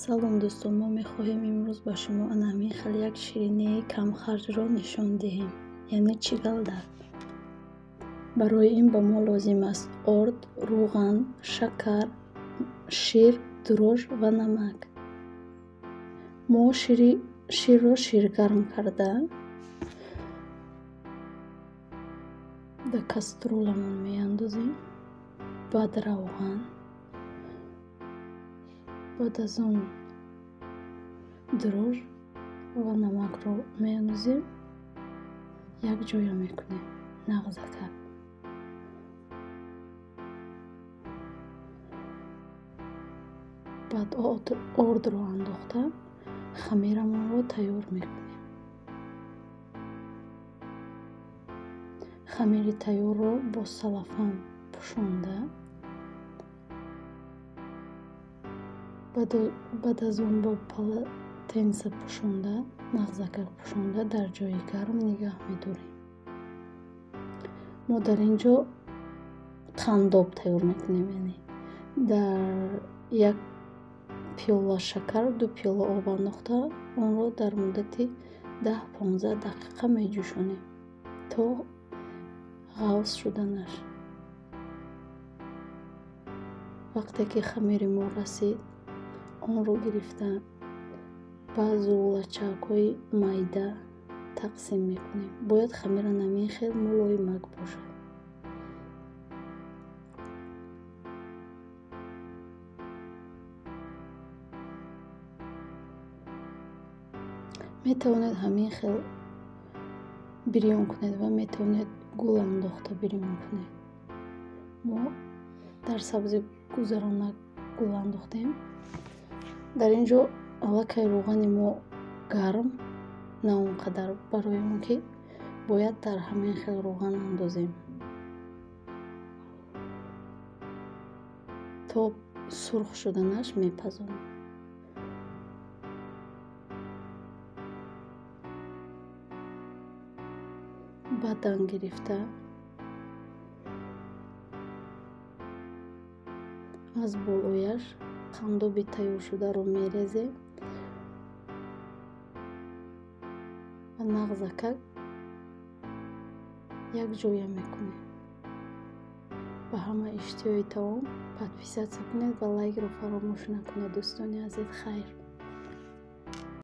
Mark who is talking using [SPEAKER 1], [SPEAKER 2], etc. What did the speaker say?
[SPEAKER 1] Салом дӯстон, мо мехоҳем имрӯз ба шумо ана ҳамин хел як ширинии камхарҷро нишон диҳем, яъне чигалдак. Барои ин ба мо лозим аст орд, рӯған, шакар, шир, дрож ва намак. Мо ширро ширгарм карда дар кастрюламон меандозем, баъд равған, баъд аз он дрож ва намакро меандозем, якҷоя мекунем нағзакак. Баъд ордро андохта хамирамонро тайёр мекунем. Хамири тайёрро бо салафан пӯшонда, баъд аз он бо полотенса пӯшонда, нағзакак пӯшонда дар ҷои гарм нигаҳ медорем. Мо дар ин ҷо қандоб тайёр мекунем, яъне дар як пиёла шакар, 2 пиёла об андохта онро дар муддати 10-15 дақиқа меҷӯшонем то ғафз шуданаш. Вақте ки хамири мо расид, онро гирифта ба зулачакҳои майда тақсим мекунем. Бояд хамира ҳамин хел мулоимак бошад. Метавонед ҳамин хел бирён кунед ва метавонед гул андохта бирён кунед. Мо дар сабзи гузаронак гул андохтем. Дар ин ҷо аллакай рӯғани мо гарм, на он қадар, барои он ки бояд дар ҳамин хел рӯған андозем то сурх шуданаш мепазонем. Баъдан гирифта аз болояш қандоби тайёршударо мерезем ва нағзакак якҷоя мекунем. Ба ҳама иштиҳои таом подписатсия кунед ва лайкро фаромӯш накунед. Дӯстони азиз, хайр.